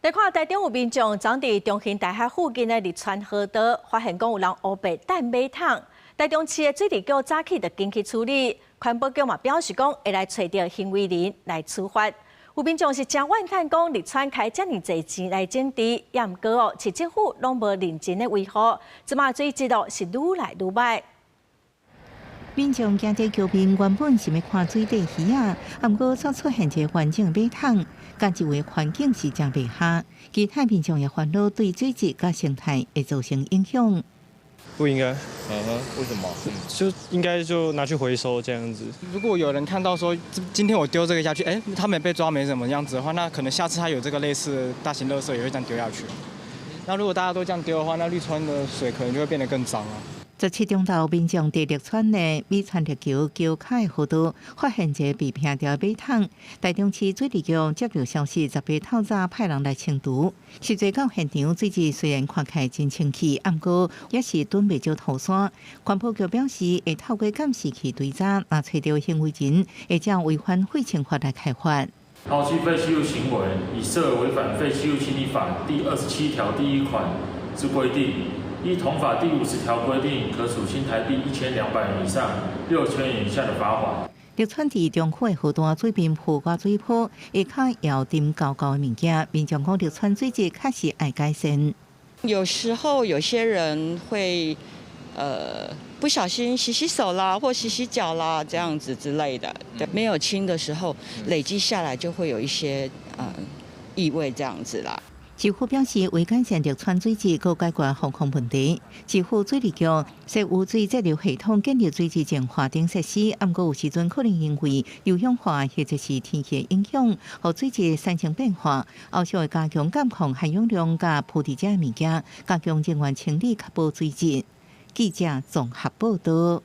來看台中有民眾昨佇中興大學附近的綠川河道，發現講有人烏白擲馬桶。台中市的水利局早起就緊去處理，環保局嘛表示講會來揣著行為人來處罰。有民眾是誠怨嘆講綠川開遮爾濟錢來整治，也毋過哦，市政府攏無認真的維護，這馬水質哦是愈來愈䆀。民眾行佇橋邊，原本是欲看水底魚仔，啊，毋過卻出現一個完整馬桶，佮這位環境是誠袂合。其他民眾也煩惱對水質佮生態會造成影響。不應該。嗯哼，為什麼？就應該就拿去回收這樣子。如果有人看到說，今天我丟這個下去，哎，他沒被抓，沒什麼樣子的話，那可能下次他有這個類似大型垃圾也會這樣丟下去。那如果大家都這樣丟的話，那綠川的水可能就會變得更髒啊。 17中晝，民眾佇綠川的美川綠橋橋跤的河道，發現一个被拚著的馬桶。台中市水利局接到消息，18透早派人來清除。實際到現場，水質雖然看起來真清氣，毋過也是囤袂少塗沙。環保局表示，會透過監視器追查，若揣著行為人，會照違反廢清法來開罰。拋棄廢棄物行為，已涉違反廢棄物清理法第27條第1款之規定。依同法第50條規定，可處新台幣1200元以上6000元以下的罰款。綠川佇中區的河段水面浮掛水泡，下跤搖沉厚厚的物件，民眾講綠川水質確實愛改善。有時候有些人會不小心洗洗手啦，或洗洗腳啦，這樣子之類的，對，沒有清的時候，累積下來就會有一些異味這樣子啦。市府表示，為改善綠川水質，閣解決防控問題。市府水利局設污水截流系統，建立水質淨化等設施。毋過有時陣可能因為硫氧化或者是天氣影響，予水質產生變化。後續會加強監控含氧量佮鋪佇遮的物件，加強人員清理，確保水質。記者綜合報道。